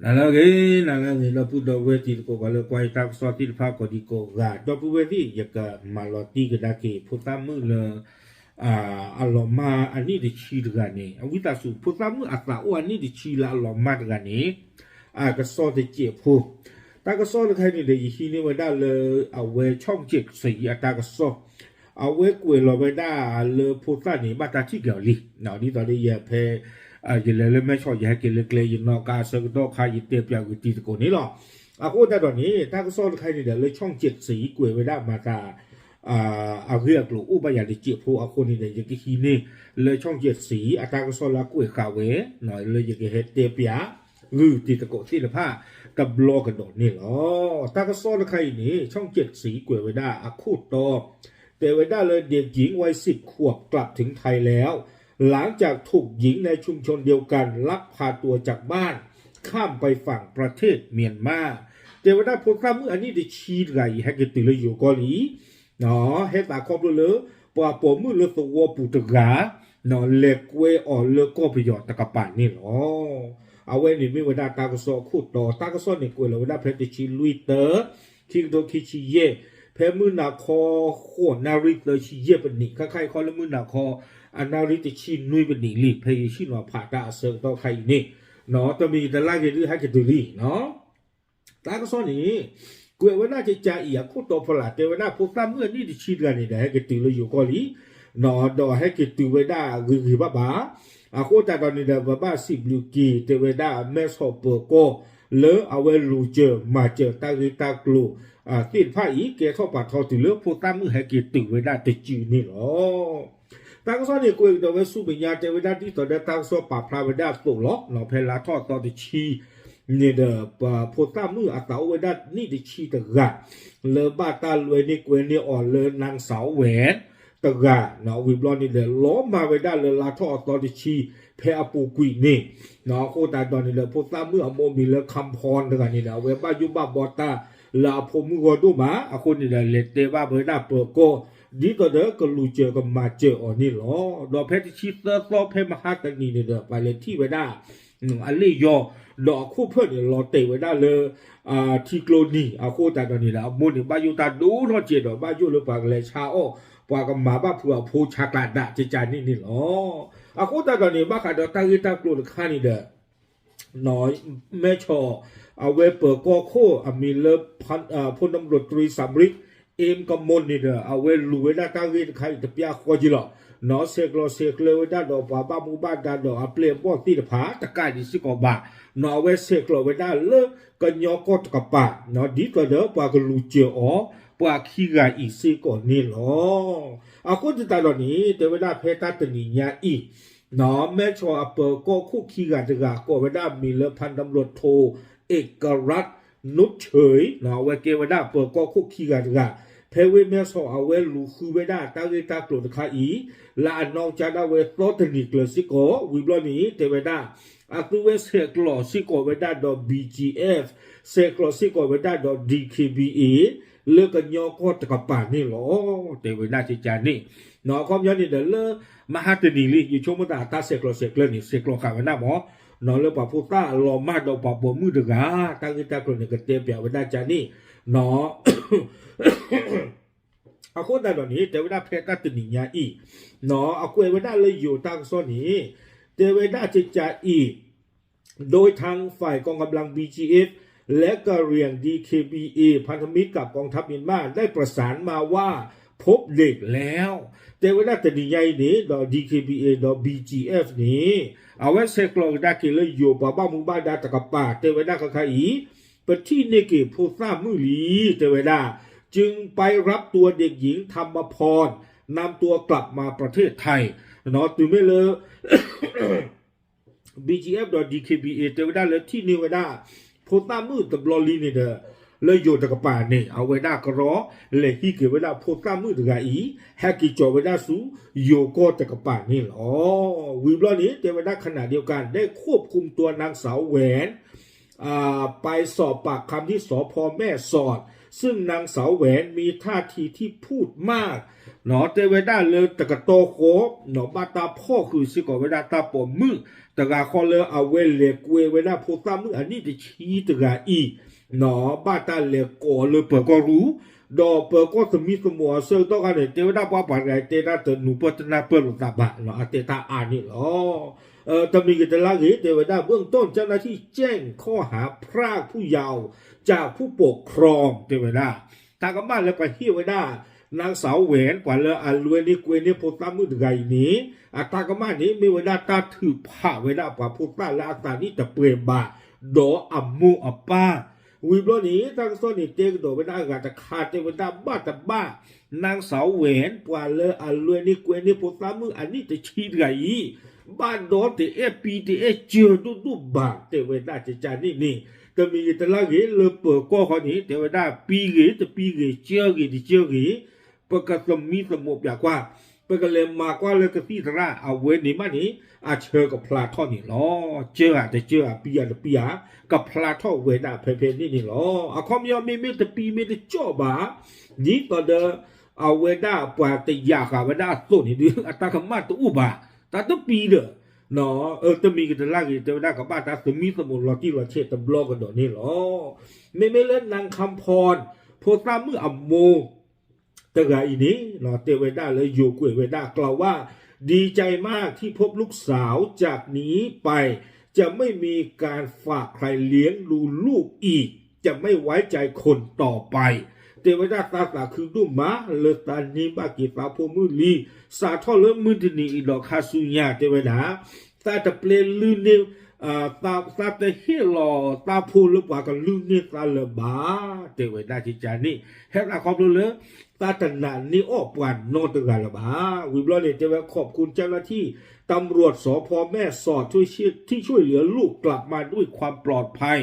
နၤလၢအဂ့ၤ နၤလၢအဂ့ၤ ဒီပုၢ်ဒီဝဲၢ်တံၤသကိး ပှၤလၢကွၢ်ယတၢ်ကစီၣ်သ့ၣ်တဖၣ်ကိးဒံကိးဂၤ ဒီပုၢ်ဝဲၢ်သ့ၣ် ယကမၤလီၤတံၢ်ကဒါက့ၤ ဖိသၣ်မုၣ်လၢ အလီၤမၢ်အနံၣ်တဆံတဂၤန့ၣ် အဝံသးစူၤ ဖိသၣ်မုၣ်အသးအိၣ်အနံၣ်တဆံလၢအလီၤမၢ်တဂၤန့ၣ် အကစီၣ်တစဲးဖိ တၢ်ကစီၣ်တခါအံၤန့ၣ်ဒီး ယဟံးန့ၢ်ဝဲဒၣ်လၢ အဝဲ ช่องเจ็ดสี အတၢ်ကစီၣ် အဝဲကွဲးလီၤဝဲဒၣ်လၢဖိသၣ်န့ၣ် ဘၣ်တၢ်ထံၣ်က့ၤအီၤလံ ဒ်သိးဒီးယဖဲ ယလဲၤလၢမဲၢ်ဆီး ယဟဲက့ၤလၢကျဲ ယနီၣ်ကါအဆၢကတီၢ်ခါ ယတဲပၠးဂုာ်တံၤသကိးန့ၣ်လီၤ. အဃိသတးဒီးန့ၣ် တၢ်ကစီၣ်တခါအံၤန့ၣ်ဒီး လၢ ช่องเจ็ดสี ကွဲးဝဲဒၣ်မၤသး အဂ့ၢ်အကျိၤအိၣ်ဘၣ်ယၤတစဲးဖိအဃိန့ၣ်ဒီး ယကဟံးန့ၢ်လၢ ช่องเจ็ดสี အတၢ်ကစီၣ်လၢအကွဲးဃာ်ဝဲ လၢယကဟဲတဲပၠး ဂုာ်တံၤသကိးသ့ၣ်တဖၣ် တဘျီကဒီးန့ၣ်လီၤ. တၢ်ကစီၣ်တခါအံၤန့ၣ် ช่องเจ็ดสี ကွဲးဝဲဒၣ်အခိၣ်တီ တဲဝဲဒၣ်လၢ เด็กหญิงวัยสิบขวบกลับถึงไทยแล้ว หลังจากถูกหญิงในชุมชนเดียวกันลักพาตัวจากบ้าน ข้ามไปฝั่งประเทศเมียนมา တဲဝဲဒၣ်ဖိသၣ်မုၣ်အနံၣ်တဆံတဂၤအံၤ ဟဲက့ၤတုၤလၢယိၤကီၢ်လံ ဟဲသးခီဖျိလၢ ပှၤပိာ်မုၣ်လၢသဝီပူၤတဂၤ လဲၤကွဲအီၤလၢကီၢ်ပယီၤတကပၤန့ၣ်လီၤ. အဝဲန့ၣ်မ့ၢ်ဝဲဒၣ်တၢ်ကစီၣ်အခိၣ်တီ တၢ်ကစီၣ်န့ၣ်ကွဲးလီၤဝဲဒၣ်ဖဲတဆံလွံၢ်သၢ ခံကထိခံဆံယဲၢ် ဖဲမုၢ်နၤခီ ဃိးနၣ်ရံၣ်သၢဆံယဲၢ်ပနံး ခါခါအံၤခီလၢမုၢ်နၤခီ အနၣ်ရံၣ်တဆံနွံပနံးလံ ဖဲယဆ့ၣ်နီၤဖးတၢ်အဆၢကတီၢ်ခါအံၤန့ၣ် တမ့ၢ်ယတလၢ်ဂ့ၤဒုး ဟဲက့ၤတုၤလံ တၢ်ကစီၣ်န့ၣ် ကွဲးဝဲဒၣ်ကကးအံၤ အခိၣ်တီဖီလာ် တဲဝဲဒၣ်ဖိသၣ်မုၣ်အနံၣ်တဆံတဂၤန့ၣ်ဒီး ဟဲက့ၤတုၤလၢယိၤကီၢ်လံ ဒီးဟဲက့ၤတုၤဝဲဒၣ်ဂ့ၤဂ့ၤဘၣ်ဘၣ် အဃိသတးဒီးန့ၣ်ဒီး ပဘၣ်စံးဘျုးက့ၤ တဲဝဲဒၣ်မဲၢ်ဆီးပၢၤကီၢ် လၢအဝဲလူၤစၢၤမၤစၢၤတၢ်ဂ့ၢ်တၢ်ကျိၤသ့ၣ်တဖၣ်အံၤ ကဲထီၣ်ပာ်ထီၣ်တုၤလၢဖိသၣ်မုၣ်ဟဲက့ၤတုၤဝဲဒၣ်တစုန့ၣ်လီၤ. တၢ်ကစီၣ်န့ၣ် ကွဲးကဒီးဝဲဆူမဲာ်ညါ တဲဝဲဒၣ်ဒ်သိးဒီးတၢ်ကစီၣ်ပာ်ဖျါဝဲဒၣ်အသိးလီၤ. ဖဲလါထီၣ်အသီတဆံန့ၣ်ဒီး ပဖိသၣ်မုၣ်အသးအိၣ်ဝဲဒၣ်နံၣ်တဆံတဂၤ လၢဘၣ်တၢ်လွဲန့ၢ်ကွဲန့ၢ်အီၤလၢ นางสาวแหวน တဂၤ ဝံၤဘျီန့ၣ်ဒီး လီၤမၢ်ဝဲဒၣ်လၢလါထီၣ်အသီတဆံ ဖဲအပူၤကွံာ်န့ၣ် အဃိသတးဒီးန့ၣ်ဒီး ဖိသၣ်မုၣ်အမိၢ်မံၤလၢ คำพร တဂၤန့ၣ်ဒီး အဝဲဘၣ်ယိၣ်ဘၣ်ဘှီတၢ်လၢအဖိမုၣ်ဂီၢ်ဒိၣ်မး အဃိန့ၣ်ဒီး လဲၤတဲဘၣ်ဝဲဒၣ်ပၢၤကီၢ် ဒ်သိးဒီးကလူၤစၢၤကမၤစၢၤအီၤန့ၣ်လီၤ. ဒီးဖဲတဆံသၢသီဖဲမဟါတနံၤန့ၣ်ဒီး ပှၤလဲၤထံၣ်ဝဲဒၣ် အလ့ၣ်ယီၤ ဒီးအခိၣ်ဖၢၣ်န့ၣ် လီၤတဲာ်ဝဲဒၣ်လၢ ထံကျိနံၤ အဃိသတးဒီးန့ၣ်ဒီး အမိၢ်န့ၣ် ဘၣ်ယိၣ်တၢ်ဒိၣ်ထီၣ်ကဲဒီး ဘၣ်ယိၣ်လၢပှၤကလဲၤဆါအီၣ် ပှၤကမၤဘၣ်ဖုးအဖိဆးကျးဒးကကန့ၣ်န့ၣ်လီၤ. အဃိသတးဒီးန့ၣ် ဘၣ်ဃးဒီးတၢ်ဂ့ၢ်တၢ်ကျိၤတခါန့ၣ်ဒီး မဲၢ်ဆီး အဝဲပၢၤကီၢ်ခိၣ်အမံၤလၢ พลตำรวจตรีสำริท เอ็มกมล န့ၣ်ဒီး အဝဲလူၤဝဲဒၣ်တၢ်ဂ့ၢ်တခါအံၤတပျၢ်ဃီက့လီၤ. နီၢ်ဆဲးကျိးဆဲးကျၢဝဲဒၣ်ဒီးပှၤဘၣ်မူဘၣ်ဒါဒီးအပျဲၢ်အဘီၣ်သ့ၣ်တဖၣ် တကးဒံးစ့ၢ်ကီးဘၣ်. နီၢ်အဝဲဆဲးကျိးဝဲဒၣ်လၢကညီကီၢ်တကပၤ ဒ်သိးဒီးပှၤကလူၤစၢၤအီၤ ပှၤခံဂၤအံၤစ့ၢ်ကီးန့ၣ်လီၤ. အဃိသတးဒီးန့ၣ် တဲဝဲဒၣ်ဖဲတၢ်တနံၤညါအံၤ နီၢ်မဲၢ်ဆီးအပၢၤကီၢ်ခိၣ်ခံဂၤတဂၤ ကိးဝဲဒၣ်မံၤလၢ พลตำรวจโท เอกรัตน์ นุชเฉย နီၢ်အဝဲကဲဝဲဒၣ်ပၢၤကီၢ်ခိၣ်ခံဂၤတဂၤ ဖဲဝ့ၢ်မဲၢ်ဆီးအဝဲလူၤဃုဝဲဒၣ်တၢ်ဂ့ၢ်တၢ်ကျိၤတခါအံၤ လၢအနီၢ်ကစၢ်ဒၣ်ဝဲသီတနံၤကျၢၤစ့ၢ်ကီး ဝံၤဘျီန့ၣ် တဲဝဲဒၣ် အသုဝဲဆဲးကျိးစ့ၢ်ကီးဝဲဒၣ်ဒီး BGF ဆဲးကျိးစ့ၢ်ကီးဝဲဒၣ်ဒီး DKBA လၢကညီကီၢ်တကပၤန့ၣ်လီၤ. တဲဝဲဒၣ်ကကန့ၣ် နီၢ်အခီပညီန့ၣ်ဒီးလၢ မဟါတနံၤလံ ယဆိကမိၣ်သးအတၢ်ဆဲးကျိးဆဲးကျၢန့ၣ် ဆဲးကျိးဃာ်ဝဲဒၣ်မး နီၢ်လၢပှၤဖိသၣ်အလီၤမၢ်ဒီးပှၤပိာ်မုၣ်တဂၤ တၢ်ဂ့ၢ်တၢ်ကျိၤန့ၣ် ကတဲပၠးဝဲဒၣ်ကကန့ၣ် နီၢ် အဃိသတးဒီးန့ၣ် တဲဝဲဒၣ်ဖဲတၢ်တနံၤညါအံၤ နီၢ်အကွဲးဝဲဒၣ်လၢယိၤတၢ်ကစီၣ်န့ၣ် တဲဝဲဒၣ်ကကအံၤ โดยทางฝ่ายกองกำลัง บีจีเอฟ และกะเหรี่ยง ดีเคบีเอ พันธมิตรกับกองทัพเมียนมาได้ประสานมาว่าพบเด็กแล้ว တဲဝဲဒၣ်တနံၤညါအံၤန့ၣ် ဒီး DKBA ဒီး BGF န့ၣ် အဝဲဆဲးကျိးကဒါက့ၤလၢယိၤပှၤဘၣ်မူဘၣ်ဒါတကပၤ တဲဝဲဒၣ်ခါခါအံၤ ပထံၣ်န့ၢ်က့ၤဖိသၣ်မုၣ်လံ တဲဝဲဒၣ် จึงไปรับตัวเด็กหญิง คำพร นำตัวกลับมาประเทศไทย နီၢ်တုၤမ့ၢ်လၢ BGF ဒီး DKBA တဲဝဲဒၣ်လၢထံၣ်န့ၢ်ဝဲဒၣ် ဖိသၣ်မုၣ်တဘျီလံန့ၣ်ဒီး လၢယိၤတကပၤန့ၣ် အဝဲဒၣ်ကရီ လဲၤဟံးက့ၤဝဲဒၣ်ဖိသၣ်မုၣ်တဂၤအံၤ ဟဲက့ၤကၠီၤဝဲဒၣ်ဆူယိၤကီၢ်တကပၤန့ၣ်လီၤ. ဝံၤဘျီန့ၣ် တဲဝဲဒၣ် ขณะเดียวกัน ได้ควบคุมตัวนางสาวแหวน อ่า ไปสอบปากคำที่ สภ.แม่สอด ซึ่งนางสาวแหวนมีท่าทีที่พูดมาก တဲဝဲဒၣ်လၢတကတီၢ်ဃီ ဘၣ်တၢ်ဖီၣ်ဃုာ်စ့ၢ်ကီးဝဲဒၣ်တၢ်ပိာ်မုၣ်တဂၤဃီလၢအဝဲလဲၤကွဲဝဲဒၣ်ဖိသၣ်မုၣ်အနံၣ်တဆံတဂၤအံၤ ဘၣ်တၢ်လဲၤကိးလၢပၢၤကီၢ်ရူၢ်, ဒီးပၢၤကီၢ်သမံသမိးအဆၢကတီၢ်ခါန့ၣ် တဲဝဲဒၣ်ပှၤပှၤတဂၤတဲတၢ်တနူၤပၢၢ်တနၢ်ပၢၢ်လိာ်သးဘၣ်, အတဲတၢ်အါန့ၣ်လီၤ. တမံၤဂ့ၤတလါဂ့ၤ တဲဝဲဒၣ် เบื้องต้นเจ้าหน้าที่แจ้งข้อหาพรากผู้เยาว์จากผู้ปกครอง တဲဝဲဒၣ် တၢ်ကမၣ်လၢပှၤဟ့ၣ်ဝဲဒၣ် နၢ်စၢ်ဝဲၢ် ပှၤလၢအလွဲန့ၢ်ကွဲန့ၢ်ဖိသၣ်မုၣ်တဂၤအံၤန့ၣ် အတၢ်ကမၣ်န့ၣ် မ့ၢ်ဝဲဒၣ်တၢ်ထုးဖးဝဲဒၣ်ပှၤဖိသၣ်လၢအသးနံၣ်တပှဲၤဘၣ် ဒီးအမိၢ်အပၢ် ဝံၤဘျီန့ၣ် တၢ်ကစီၣ်န့ၣ်တဲကဒီးဝဲဒၣ်အဂၤတခါ တဲဝဲဒၣ်ဘၣ်တဘၣ် နၢ်စၢ်ဝဲၢ် ပှၤလၢအလွဲန့ၢ်ကွဲန့ၢ်ဖိသၣ်မုၣ်အနံၣ်တဆံတဂၤအံၤ ဘၣ်ဒီးတအဲၣ်ပံတအဲၣ်စၢၤဒိၣ်ဒိၣ်ဘၣ် တဲဝဲဒၣ်ကကန့ၣ်န့ၣ် တမံၤဂ့ၤတလါဂ့ၤ လၢပၢၤကီၢ်ဃီန့ၣ် တဲဝဲဒၣ်ပံဂ့ၤ တပံဂ့ၤ စၢဂ့ၤ တစၢဂ့ၤ ပကသမံသမိးပၠးကွၢ်, ပကလဲၤမၤကွၢ်လၢကသံၣ်သရၣ်အဝဲန့ၣ်မးန့ၣ် အဆၢကဖျါထီၣ်န့ၣ်လီၤ. စၢဧါတစၢဧါ ပံဧါတပံဧါ ကဖျါထီၣ်ဝဲဒၣ်ဖဲဖဲန့ၣ်န့ၣ်လီၤ. အခီပညီမ့မ့ၢ်တပံမ့ၢ်တကၠီၣ်ဘၣ် ဒ်သိးဒီး အဝဲဒၣ်ပှၤတယာ်ဃာ်ဝဲဒၣ်အသိးန့ၣ်ဒုး အတၢ်ကမၣ်တအိၣ်ဘၣ်, တၢ်တပံဒီး တမံၤဂ့ၤတလါဂ့ၤ တဲဝဲဒၣ်ကဘၣ်တၢ်သမံသမိးလီၤတံၢ်လီၤဆဲးတဘျီကဒီးန့ၣ်လီၤ. မ့မ့ၢ်လၢ นางคำพร ဖိသၣ်မုၣ်အမိၢ် တဂၤအံၤန့ၣ် တဲဝဲဒၣ်လၢယိၤကွဲးဝဲဒၣ် กล่าวว่า ดีใจมากที่พบลูกสาว จากนี้ไปจะไม่มีการฝากใครเลี้ยงดูลูกอีก จะไม่ไว้ใจคนต่อไป တဲဝဲဒၣ်သးသးခုဒိၣ်မး လၢသးန့ၢ်ဘၣ်က့ၤသးဖိမုၣ်လံ, စးထီၣ်လၢမုၢ်တနံၤအံၤဒီးခါဆူညါ တဲဝဲဒၣ် သးတပျဲလုၢ်န့ၢ် သးတဟ့ၣ်လီၤသးဖိလၢပှၤကလုၢ်န့ၢ်သးလၢၤဘၣ်, တဲဝဲဒၣ်ကကန့ၣ် ဟဲသးခီဖျိလၢ သးတနာ်န့ၢ်အီၣ်ပှၤနီတဂၤလၢၤဘၣ်. ဝံၤဘျီန့ၣ် တဲဝဲ ขอบคุณเจ้าหน้าที่ตำรวจ สภ แม่สอด ที่ช่วยเหลือลูกกลับมาด้วยความปลอดภัย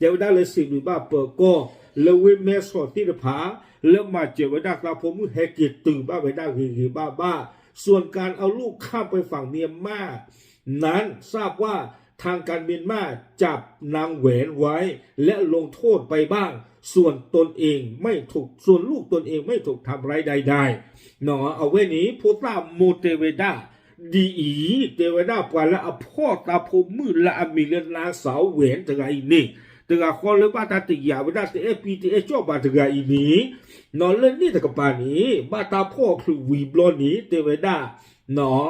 တဲဝဲဒၣ်လၢစံးဘျုးဘၣ်ပၢၤကီၢ် လၢဝ့ၢ်မဲဆီးသ့ၣ်တဖၣ် လၢမၤစၢၤဝဲဒၣ်သးဖိမုၣ်ဟဲက့ၤတုၤဘၣ်ဝဲဒၣ်ဂ့ၤဂ့ၤဘၣ်ဘၣ်, ส่วนการเอาลูกข้ามไปฝั่งเมียนมา นั้น ทราบว่าทางการเมียนมาจับนางแหวนไว้และลงโทษไปบ้าง ส่วนตนเองไม่ถูก ส่วนลูกตนเองไม่ถูกทำร้ายใดๆ အဝဲန့ၣ် ဖိသၣ်မိၢ်တဲဝဲဒၣ် ဒ်အံၤ တဲဝဲဒၣ်ပှၤလၢအဖီၣ်သးဖိမုၣ်လၢအမံၤလၢ นางสาวแหวน တဂၤအံၤန့ၣ် တဂၤဃီလၢဘၣ်တၢ်တယာ်ဝဲဒၣ်တအဲၣ်ပံတအဲၣ်ကၠီၣ်ဘၣ်တဂၤအံၤန့ၣ် လၢန့ၣ်တကပၤန့ၣ် ဘၣ်တၢ်ဖီၣ်ချုးဝံၤဘျီန့ၣ် တဲဝဲဒၣ် ပှၤ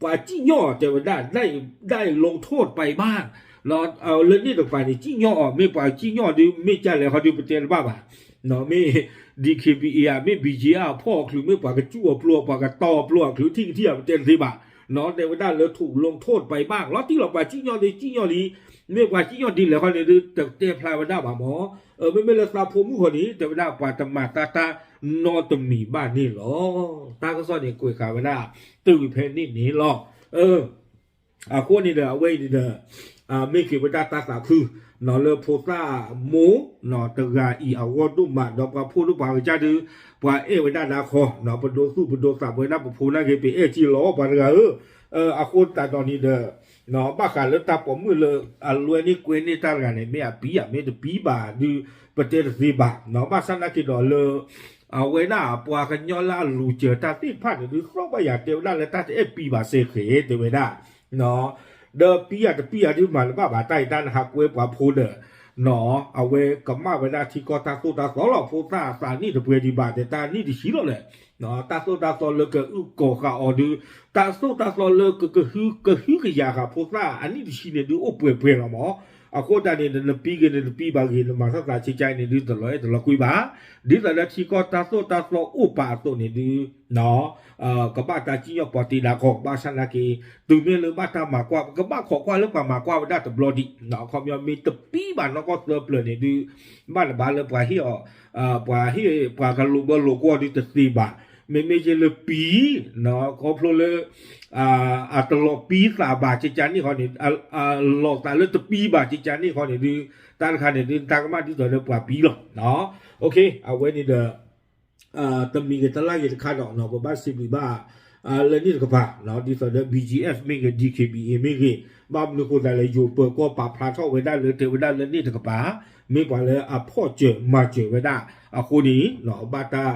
ပှၤစံၣ်ညီၣ်တဲဝဲဒၣ် ได้ลงโทษไปบ้าง လၢန့ၣ်တကပၤန့ၣ် စံၣ်ညီၣ်အီၤ မ့ၢ်ပှၤစံၣ်ညီၣ်ဒုး မ့ၢ်ကလဲၣ်ခီဒုး ပတဲတဘၣ်ဘၣ်, မ့ၢ် DKBA ဧါ မ့ၢ် ဘီၣ်ကၠံအါ ဖီၣ်အီၤချုး မ့ၢ်ပှၤကစူၣ်အီၤပျိအီၤ ပှၤကတီအီၤပျိအီၤချုး ထံၣ်ကထံၣ်ဧါ ပတဲတသ့ဘၣ်, တဲဝဲဒၣ်လၢ ถูกลงโทษไปบ้าง လီၤတံၢ်လီၤ ပှၤစံၣ်ညီၣ်ဒုး စံၣ်ညီၣ်လံ, မ့ၢ်ပှၤစံၣ်ညီၣ်ဒ်လဲၣ်ခီန့ၣ်ဒုး တတဲဖျါဝဲဒၣ်ဘၣ်မၢ်, မ့မ့ၢ်လၢသးဖိမုၣ်ဃီန့ၣ် တဲဝဲဒၣ်ပှၤတမၤတၢ်တၢ်နီတမံၤဘၣ်န့ၣ်လီၤ. တၢ်ကစီၣ်န့ၣ်ကွဲးဃာ်ဝဲဒၣ် တုၤဖဲန့ၣ်န့ၣ်လီၤ. အဃိန့ၣ်ဒီး အဝဲအံၤန့ၣ်ဒီး မ့ၢ်က့ၤဝဲဒၣ်တၢ်သးခု လၢဖိသၣ်မိၢ် တဂၤအံၤအဂီၢ်ဒိၣ်မး ဒီးပှၤဖိဒိၣ်ပှၤကစၢ်ဒုး ပှၤအဲၣ်ဝဲဒၣ်ဒၣ်ခီ ပဒိသူၣ်ပဒိသးပဝဲဒၣ်ပဖိနာ်က့ၤ ပအဲၣ်က့ၤလီၤပှၤတဂၤဧၢ, အဃိသတးဒီးန့ၣ်ဒီး ဘၣ်ဃးလၢတၢ်ပိာ်မုၣ်လၢ အလွဲန့ၢ်ကွဲန့ၢ်တၢ်တဂၤန့ၣ် မ့ၢ်အပံဧါ မ့ၢ်တပံဘၣ်ဒုး ပတဲတသ့ဘၣ်, ဘၣ်ဆၣ်နာ်က့ၤဒီးလၢ အဝဲဒၣ်ပှၤကညီလၢအလူၤစၢၤတၢ်သ့ၣ်တဖၣ်န့ၣ်ဒုး သီၣ်ဘၣ်ယၤတဲဝဲဒၣ်လၢတၢ်တအဲၣ်ပံဘၣ်စ့ၢ်ကီး တဲဝဲဒၣ်, ဒီးပံဧါတပံဧါဒုးမၤတဘၣ်ဘၣ် တၢ်အံၤတၢ်နဟးကွဲပှၤဖိဒီး အဝဲကမၣ်ဝဲဒၣ်ထံကီၢ်တၢ်သိၣ်တၢ်သီလီၤ. ဖိသၣ်အသးနံၣ်တပှဲၤဒံးဘၣ် တဲတၢ်နံၣ်တဆံလီၤလဲၣ်, တၢ်သိၣ်တၢ်သီလၢကအုၣ်ကီၤဃာ်အီၤဒုး တၢ်သိၣ်တၢ်သီလၢကကဟုကဟုကယာ်ဃာ်ဖိသၣ်အနံၣ်တဆံန့ၣ်ဒုးအိၣ်ပှဲၤပှဲၤလီၤမၢ်. အဃိသတးန့ၣ် နပံဂ့ၤ နတပံဘၣ်ဂ့ၤ နမၤထီၣ်သးဆံးကါန့ၣ်ဒုး တလီၤအဲၣ်တလီၤကွံဘၣ်, ဒ်သိးလၢထံကီၢ်တၢ်သိၣ်တၢ်သီအိၣ်ပာ်အသိးန့ၣ်ဒုး ကဘၣ်တၢ်စံၣ်ညီၣ်ပီၤတ့ဒၣ်ခီ ဘၣ်ဆၣ်နာ်က့ၤ တုၤမ့ၢ်လၢဘၣ်တၢ်မၤကွၢ် ပကဘၣ်ခိးကွၢ်လၢပှၤမၤကွၢ်ဝဲဒၣ်တဘျီဒံး, အခီပညီမ့ၢ်တပံဘၣ်နီၢ်ကီၢ်သၢပျၢၤန့ၣ်ဒုး ဘၣ်တဘၣ်လၢပှၤဟ့ၣ်အီၤ ပှၤဟ့ၣ်ပှၤကလိာ်ဘၢလိာ်ကွီၢ်ဒုးတသ့ဘၣ်, မ့မ့ၢ်ယဲလၢပံ ခီဖျိလၢ အတလီၤပံသးဘၣ်ကကန့ၣ်ဃီန့ၣ် အလီၤသးလၢတပံဘၣ်ကကန့ၣ်ဃီန့ၣ်ဒုး တၢ်တခါန့ၣ်ဒုး တၢ်ကမၣ်ဒ်သိးလၢပှၤပံလီၤ. အဝဲန့ၣ်ဒီး တမံၤဂ့ၤတလါဂ့ၤတခါဒီး ပဘၣ်စံးဘျုးဘၣ် လၢန့ၣ်တကပၤ ဒ်သိးဒီး ဘီၣ်ကၠံ မ့ၢ်ဂ့ၤ ဒံၣ်ခ့ၣ်ဘံၣ်အ့ မ့ၢ်ဂ့ၤ ဘၣ်မနုၤဃိသးလဲၣ် ယိၤပၢၤကီၢ်ပာ်ဖျါထီၣ်ဝဲဒၣ်လၢတဲဝဲဒၣ်လၢန့ၣ်တကပၤ မ့ၢ်ပှၤလၢအဖီၣ်စၢၤမၤစၢၤဝဲဒၣ်အဃိန့ၣ် ဘၣ်တၢ်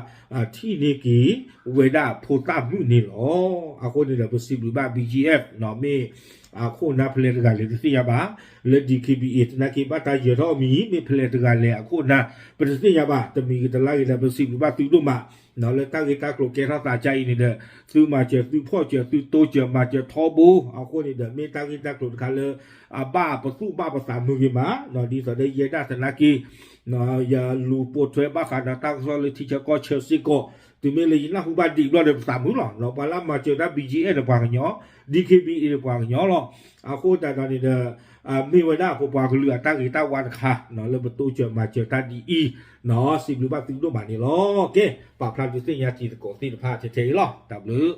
ထံၣ်န့ၢ်က့ၤဝဲဒၣ်ဖိသၣ်မုၣ်န့ၣ်လီၤ. အဃိန့ၣ်ဒီး ပစံးဘျုးဘၣ် B G F မ့ၢ်အခိၣ်နၢ်ဖဲလဲၣ်တဂၤလဲၣ်တသ့ၣ်ညါဘၣ်, လၢ D K B A သနာ်က့ဘၣ်တၢ်ယၢၤထီၣ်အမံၤ မ့ၢ်ဖဲလဲၣ်တဂၤလဲၣ်အခိၣ်နၢ် ပတသ့ၣ်ညါဘၣ်. တမံၤဂ့ၤတလါဂ့ၤဒီး ပစံးဘျုးဘၣ်သုဒိၣ်မး လၢတၢ်ဂ့ၢ်တၢ်ကျိၤကဲထီၣ်သးကါအံၤန့ၣ်ဒီး သုမၤစၢၤ သုဖီၣ်စၢၤ သုတိစၢၤ မၤစၢၤထီဘိ အဃိန့ၣ်ဒီး မ့ၢ်တၢ်ဂ့ၢ်တၢ်ကျိၤတခါလၢ အဘၣ်ပသူၣ်ဘၣ်ပသးမုာ်ဂ့ၤမး ဒ်သိးဒီးယဲဒၣ်သနာ်က့ ယလူၤပိာ်ထွဲဘၣ်ဃးဒီးတၢ်ကစီၣ်လၢထံဆၢကီၢ်ဆၢစ့ၢ်ကီး တုၤမ့ၢ်လၢယနၢ်ဟူဘၣ်ဒံးဘျီဒီးပသးမုာ်လီၤ. ပှၤလၢအမၤစၢၤတၢ် B G F န့ၣ်ပှၤကညီ, D K B A န့ၣ်ပှၤကညီလီၤ. အဃိသတးဒီးန့ၣ်ဒီး မ့ၢ်ဝဲဒၣ်ပပှၤကလုာ်အတၢ်ဂ့ၤတၢ်ဝါတခါ လၢပတိစၢၤမၤစၢၤတၢ်ဒ်အံၤ စံးဘျုးဘၣ်သုဒိၣ်မးန့ၣ်လီၤ. ကဲ ပာ်ဖျါဒုးသ့ၣ်ညါတံၤသကိးသ့ၣ်တဖၣ်ထဲထဲအံၤလီၤ. တၢ်ဘျုး